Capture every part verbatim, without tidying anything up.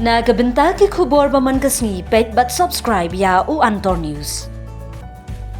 Na ka bynta ki khubor ba man ka sngi, peit bad subscribe ïa u Antor News.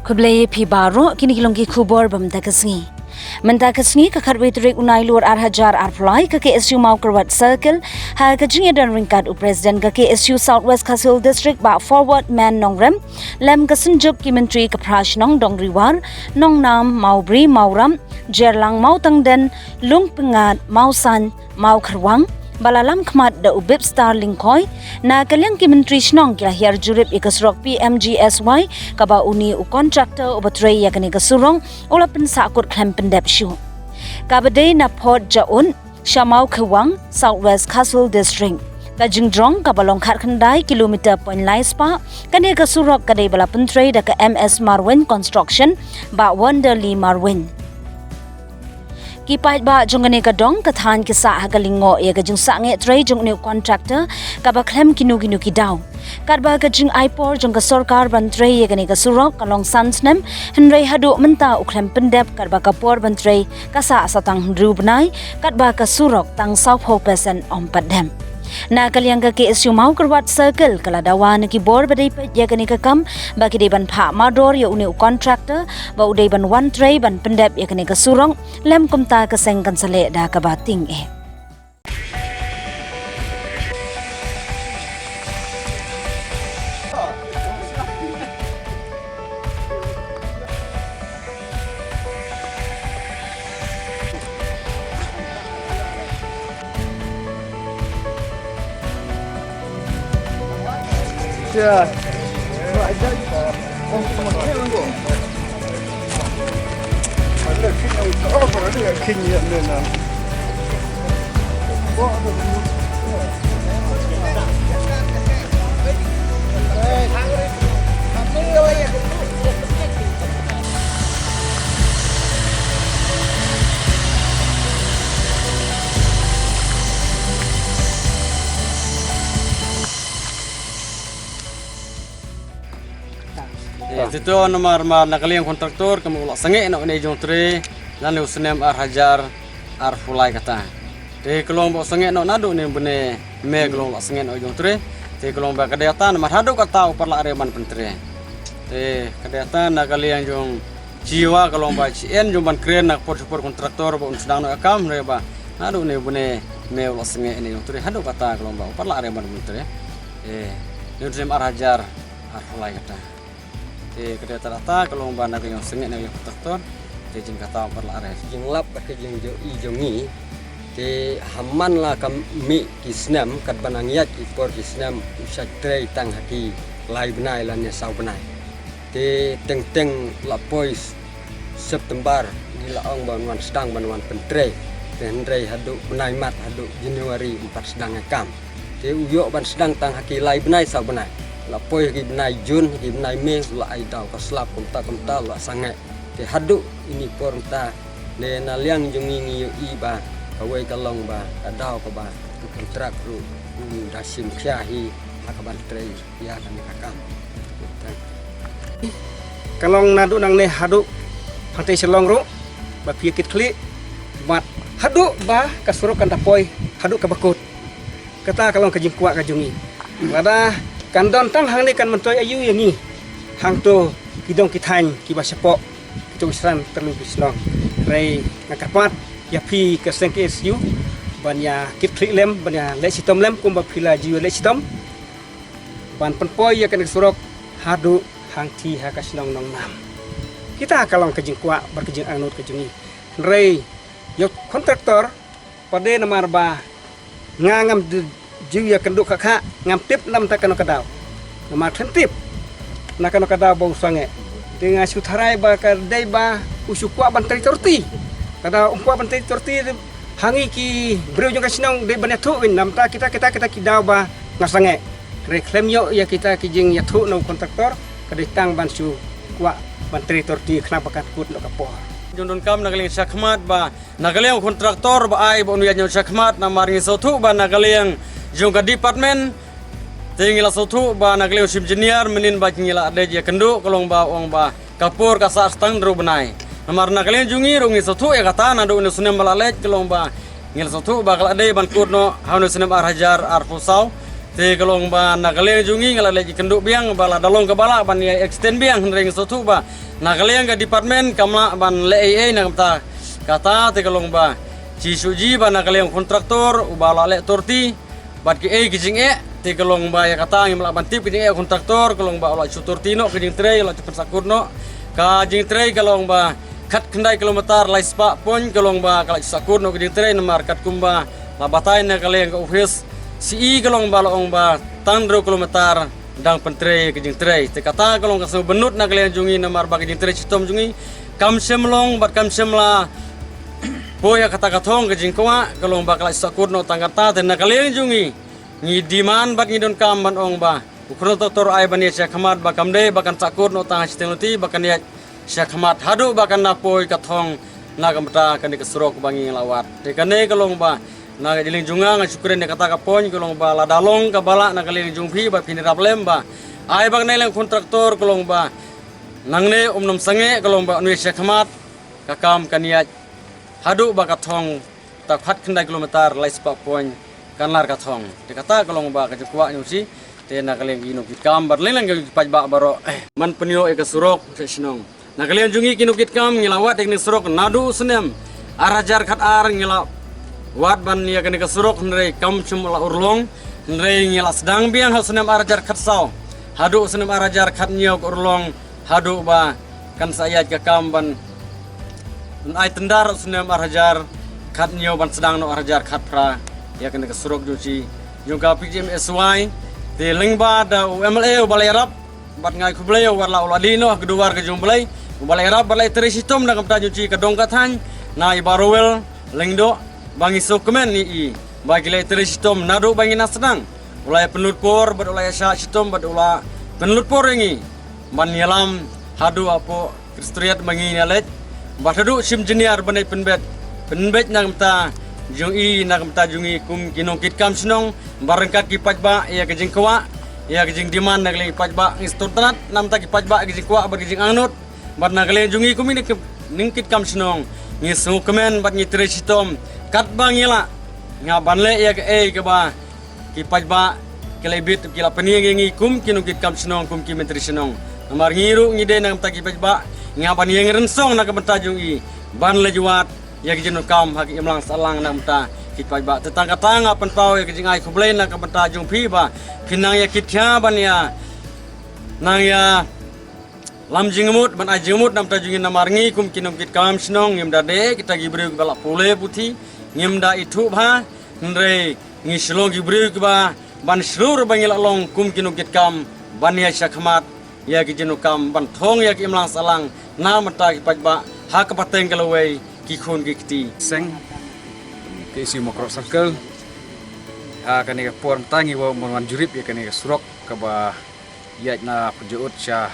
Khublei ïa phi baroh, kine ki long ki khubor ba mynta ka sngi. Mynta ka sngi ka khatwei tarik u Nailur ar hajar arphew lai, ka K S U Mawkyrwat Circle, ha ka jingïadon ryngkat u President ka K S U South West Khasi Hills District Bah Forwardman Nongrem, lem ka synjuk ki myntri ka phra shnong Dongriwar, Nongnam, Mawbri, Mawrap, Jerlang, Mawtangden, Lungpyngngad, Mawsaiñ, Mawkyrwat, ba la lam khmat da u Bipstar Lyngkhoi, na ka liang ki myntri shnong ki la hiar jurip ïa ka surok P M G S Y, kaba une u contractor uba trei ïa kane ka surok u la pynsahkut khlem pyndep shuh. Kaba dei na Port Jaud sha Mawkyrwat, South West Khasi Hills District. Ka jingdrong kaba long khatkhyndai kilometer point lai spah, kane ka surok ka dei ba la pyntrei da ka M S Marwein Construction, Bah Wonderly Marwein. Ki paidbah jong kane ka dong ka thaiñ ki sah ha ka lyngngoh ïa ka jingsangeh trei jong une u contractor kaba khlem kino kino ki daw. Katba ka jingai por jong ka sorkar ban trei ïa kane ka surok ka long san snem, hynrei haduh mynta u khlem pyndep, katba ka por ban trei ka sah sa tang hynriew bnai, katba ka surok tang sawphew percent ym pat dep. Na ka liang ka K S U Mawkyrwat Circle ka la dawa na ki bor ba dei peit ïa kane ka kam ba ki dei ban phah mardor ïa une u contractor ba u dei ban wan trei ban pyndep ïa kane ka surok, lym kumta ka seng kan sa leh da kaba tyngeh. Eh, te to namar ma na ka liang kontraktor kam u la sangeh noh ïa une jong u tre lane u snem ar hajar arphew lai kata. Te ka long ba u sangeh noh naduh une u bnai May ka long u la sangeh noh ïa u jong u tre. Te ka long ba ka dei kata namar haduh kata u pat la re ban pyntrei. Te ka dei kata na ka liang jong Chiwa ka long ba chi en jong ban kren na ka por chi por kontraktor ba un sdang noh ïa ka kam re ba naduh une u bnai May u la sangeh ïa une jong u tre haduh kata ka long ba u pat la re ban pyntrei. Eh, une u snem ar hajar arphew lai kata. Te ka dei kata ka long ba na ka liang sangeh na ka liang kontraktor. Te jingkata u pat la re. Jinglap bad ka jingïohi jong ngi. Te ha man la ka mih ki snem katba nang ïaid ki por ki snem u shait trei tang ha ki lai bnai lane saw bnai. Te teng teng la poi September ngi la ong ban wan sdang ban wan pyntrei. Te hynrei haduh bnai Math haduh January um pat sdang ïa ka kam. Te u ïoh ban sdang tang ha ki lai bnai saw bnai. La poi ha ki bnai June, ha ki bnai May, la ai daw ka slap kumta kumta la sangeh. Te haduh ine i por mynta ne na liang jong ngi ngi ïohi ba kawei ka long ba ka daw kaba ka kontrak ruh um da shim khia hi ha kaban trei ïa kane ka kam. Ka long naduh nangne haduh phan tei shalong ruh ba phi kit khlieh bad haduh ba ka surok kan da poi haduh kaba kut. Kata ka long ka jingkwah ka jong ngi. Lada kan don tang hangne kan myntoi aïu ïa ngi. Hangto ki dong ki thaiñ kiba shapoh ki tong sran tyrli ki shnong. Hynrei nga kyrpad ïa phi ka seng K S U ban ïa kit khlieh lem, ban ïa leh shitom lem kumba phi la ju leh shitom ban pynpoi ïa kane ka surok haduh hangtei ha ka shnong Nongnam. Kita ka long ka jingkwah bad ka jingangnud ka jong ngi. Hynrei ïa u kontraktor pat de namar ba nga ngam ju ïa kynduh kha kha, ngam tip namar kano ka daw. Namar khlem tip na kano ka daw ba u sangeh. Te nga shu tharai ba ka dei ba u shu kwah ban trei torti. Ka daw um kwah ban trei torti ha ngi ki briew jong ka shnong dei ban ïathuh win namar kita kita kita ki daw ba nga sangeh. Hynrei khlem ïoh ïa kita ki jingïathuh na u kontraktor ka dei tang ban shu kwah ban trei torti khnang ba kan kut noh ka por. Jong donkam na ka liang shakhmat ba na ka liang u kontraktor ba ai ba un ïaid noh shakhmat namar ngi sngewthuh ba na ka liang jong ka department te ngi la sngewthuh ba na ka liang u chief engineer mynnin ba ngi la dei ïa kynduh ka long ba ong ba ka por ka sah tang hynriew bnai. Namar na ka liang jong ngi ruh ngi sngewthuh ïa kata naduh une u snem ba la leit ka long ba ngi la sngewthuh ba ka la dei ban kut noh ha une u snem ar hajar arphew saw. Te ka long ba na ka liang jong ngi nga la leit ïakynduh biang ba lada long kaba lah ban ïa extend biang, hynrei nga sngewthuh ba na ka liang ka department kam lah ban leh ei ei na ka bynta kata. Te ka long ba shisha ji ba na ka liang kontraktor uba la leh torti bad ki ei ki jingeh, te ka long ba ïa kata ngim lah ban tip ki jingeh kontraktor, ka long ba u la shu torti noh ki jingtrei, u la shu pynsahkut noh ka jingtrei, ka long ba khatkhyndai kilometer lai spah point, ka long ba ka la shu sahkut noh ki jingtrei namar katkum ba la batai na ka liang ka office C E, ka long ba la ong ba tang hynriew kilometer dang pyntrei ki jingtrei. Te kata ka long ka sngewbha na ka liang jong ngi namar ba ki jingtrei shitom jong ngi kam shym long bad kam shym la poi ha kata ka thong ka jingkwah, ka long ba ka la shu sahkut noh tang kata. Te na ka liang jong ngi ngi demand bad ngi donkam ban ong ba u kontraktor ai ban ïa shah khmat ba kam dei ba kan sahkut noh tang ha shiteng lynti, ba kan ïa shah khmat haduh ba kan da poi ka thong na ka bynta kane ka surok ba ngi la wad. Te kane ka long ba na ka jingïalang jong nga nga shu kren ïa kata ka point, ka long ba lada long kaba lah na ka liang jong phi ba phin ïarap lem ba ai ba kane liang kontraktor, ka long ba nangne um nym sangeh, ka long ba un ïa shah khmat, ka kam kan ïaid haduh ba ka thong ta khatkhyndai kilometer lai spah point kan lar ka thong. Te kata ka long ba ka jingkwah jong shi. Te na ka liang ki nongkitkam bad lyngba ki paidbah baroh, man pynïoh ïa ka surok sha shnong. Na ka liang jong ngi ki nongkitkam ngi la wad ïa kane ka surok naduh u snem ar hajar khatar ngi la wad ban ïa kane ka surok, hynrei kam shym la urlong. Hynrei ngi la sdang biang ha u snem ar hajar khatsaw haduh u snem ar hajar khathynñiew ka urlong haduh ba kan sa ïaid ka kam ban, ban ai tender u snem ar hajar khathynñiew ban sdang noh ar hajar khatphra ïa kane ka surok jong shi jong ka P G M S Y. Te lyngba da u M L A uba la ïarap bad nga ai khublei ïa u, wat la u la dih noh ha ka duwar ka jong U Blei, uba la ïarap bad la ïatrei shitom na ka bynta jong shi ka dong ka thaiñ, na i Bah Rowell Lyngdoh, ba ngi sngewkmen ïa i ba ki la ïatrei shitom naduh ba ngi nang sdang. U la ïa pynlut por bad u la ïa shah shitom bad u la pynlut por ïa ngi ban ïalam haduh hapoh Secretariat ba ngi ïa leit bad haduh shim jynjar ban ïa pynbeit, pynbeit na ka bynta jong i, na ka bynta jong i kum ki nongkitkam shnong, bad ryngkat ki paidbah ïa ka jingkwah, ïa ka jingdemand na ka liang ki paidbah. Ngi sngewtynnat na ka bynta ki paidbah ïa ka jingkwah bad ka jingangnud. Bad na ka liang jong ngi kum ki nongkitkam shnong ngi sngewkmen bad ngi trei shitom katba ngi lah, ngi hap ban leh ïa kaei kaba ki paidbah ki la bit, ki la pynïeng ïa ngi kum ki nongkitkam shnong, kum ki myntri shnong. Namar ngi ruh ngi dei na ka bynta ki paidbah, ngi hap ban ïeng rynsan na ka bynta jong i ban leit wad ïa ki jingdonkam ha ki imlang sahlang na ka bynta ki paidbah. Te tang kata nga pynpaw ïa ki jingai khublei na ka bynta jong phi ba phin nang ïa kit khia ban ïa nang ïa lam jingmut ban ai jingmut na ka bynta jong ngi, namar ngi kum ki nongkitkam shnong ngim da dei kita ki briew kiba la pule puthi, ngim da ithuh bha, hynrei ngi shu long ki briew kiba ban shlur ba ngi la long kum ki nongkitkam ban ïa shah khmat ïa ki jingdonkam ban thong ïa ki imlang sahlang na ka bynta ki paidbah ha ka pateng ka lawei, ki khun ki kti. Seng K C Mawkyrwat Circle. Ha kane ka por mynta ngi wan ban wan jurip ïa kane ka surok kaba ïaid na Pynjaud sha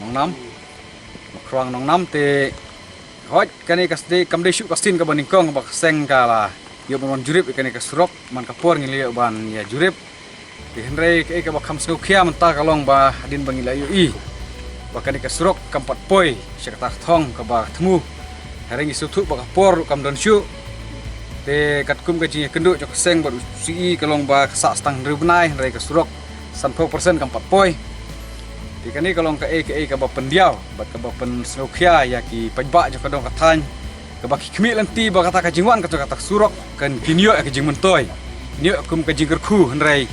Nongnam, Mawkyrwat Nongnam. Te hooid, kane ka sdei, kam dei shuh ka sien kaba nyngkong ba ka seng ka la ïoh ban wan jurip ïa kane ka surok. Man ka por ngi la ïoh ban ïa jurip. Te hynrei kaei kaba kham sngewkhia mynta ka long ba hadien ba ngi la ïohi ba kane ka surok kam pat poi sha kata ka thong kaba thmu. Hynrei ngi sngewthuh ba ka por ruh kam don shuh. Te katkum ka jingïakynduh jong ka seng bad u C E ka long ba ka sah tang hynriew bnai, hynrei ka surok sanphew percent kam pat poi. Te kane ka long kaei kaei kaba pyndiaw bad kaba pynsngewkhia ïa ki paidbah jong ka dong ka thaiñ, kaba ki khmih lynti ba kata ka jingwan ka jong kata ka surok kan kin ïoh ïa ka jingmyntoi, kin ïoh kum ka jingkyrkhu. Hynrei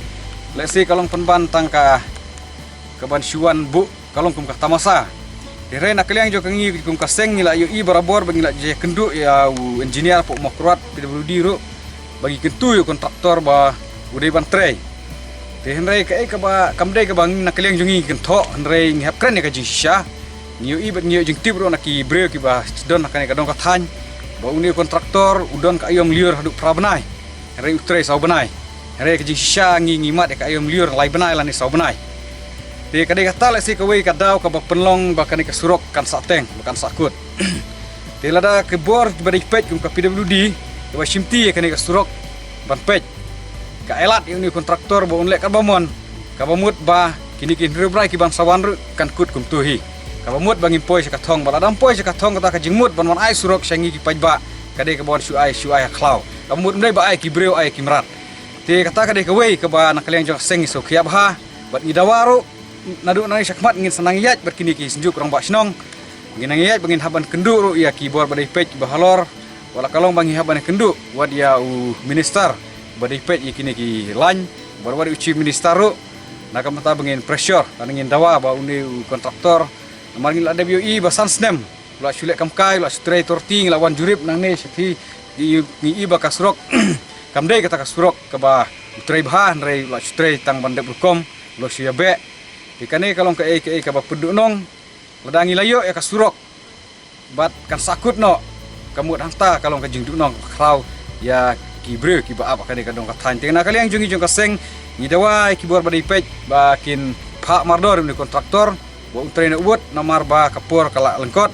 lehse ka long pynban tang ka, ka ban shu wan buh ka long kum ka tamasa. Te hynrei na ka liang jong ka ngi kum ka seng ngi la ïohi barabor ba ngi la ïakynduh ïa u engineer hapoh Mawkyrwat P W D ruh ba ngi kyntu ïa u kontraktor ba u dei ban trei. Te hynrei kaei kaba kam dei kaba ngi na ka liang jong ngi ngi kynthoh, hynrei ngi hap kren ïa ka jingshisha. Ngi ïohi bad ngi ïoh jingtip ruh na ki briew kiba don ha kane ka dong ka thaiñ ba une u kontraktor u don ka aïom lyiur haduh phra bnai, hynrei u trei saw bnai. Hynrei ka jingshisha ngi ngi mad ïa ka aïom lyiur lai bnai lane saw bnai. Te ka dei kata lehse kawei ka daw kaba pynlong ba kane ka surok kan sah teng, ba kan sah kut. Te lada ka bor ba dei peit kum ka P W D kaba shimti ïa kane ka surok ban peit, ka ai lad ïa une u kontraktor ba un leh kaba mon, kaba mut ba kine ki hynriew bnai ki ban sa wan ruh kan kut kumto hi. Kaba mut ba ngim poi sha ka thong, ba lada ym poi sha ka thong kata ka jingmut ban wan ai surok sha ngi ki paidbah ka dei kaba wan shu ai, shu ai ha khlaw. Kaba mut ym dei ba ai ki briew, ai ki mrad. Te kata ka dei kawei kaba na ka liang jong ka seng ngi sngewkhia bha bad ngi dawa ruh naduh nangne shakhmat ngin sa nang ïaid bad kine ki synjuk rangbah shnong. Ngin nang ïaid ba ngin hap ban kynduh ruh ïa ki bor ba dei peit ba halor. Wat la ka long ba ngi hap ban kynduh wat ïa u minister ba dei peit ïa kine ki lain bad wat ïa u chief minister ruh. Na ka bynta ba ngin pressure, lane ngin dawa ba une u kontraktor. Namar ngi la dep ïohi ba san snem u la shu leh kam kai, u la shu trei torti, ngi la wan jurip nangne sha phi, ngi ïohi ba ka surok kam dei kata ka surok kaba u trei bha, hynrei u la shu trei tang ban dep rukom, u la shu ïabeh. Te kane ka long kaei kaei kaba pynduhnong. Lada ngi la ïoh ïa ka surok bad kan sahkut noh, ka mut hangta ka long ka jingduhnong kaba khraw ïa ki briew kiba ap ha kane ka dong ka thaiñ. Te na ka liang jong ngi jong ka seng ngi dawa ïa ki bor ba dei peit ba kin phah mardor ïa une u kontraktor ba un trei noh wut namar ba ka por ka la lyngkot.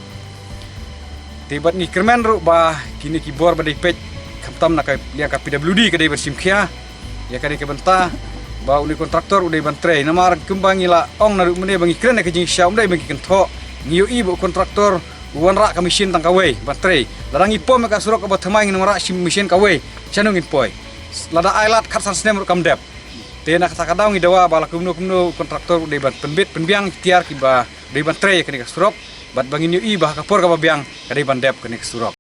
Te bad ngi kyrmen ruh ba kine ki bor ba dei peit khamtam na ka liang ka P W D ka dei ban shim khia ïa kane ka bynta ba une u kontraktor u dei ban trei. Namar kumba ngi la ong naduh mynne ba ngi kren ïa ka jingshisha, um dei ba ngi kynthoh. Ngi ïohi ba u kontraktor u wanrah ka machine tang kawei ban trei. Lada ngi pom ïa ka surok kaba thymmai ngin wanrah shi machine kawei, shano ngin poi? Lada ai lad khatsan snem ruh kam dep. Te na kata ka daw ngi dawa ba la kumno kumno u kontraktor u dei ban pynbit pynbiang tiar kiba dei ban trei ïa kane ka surok bad ba ngin ïohi ba ha ka por kaba biang ka dei ban dep kane ka surok.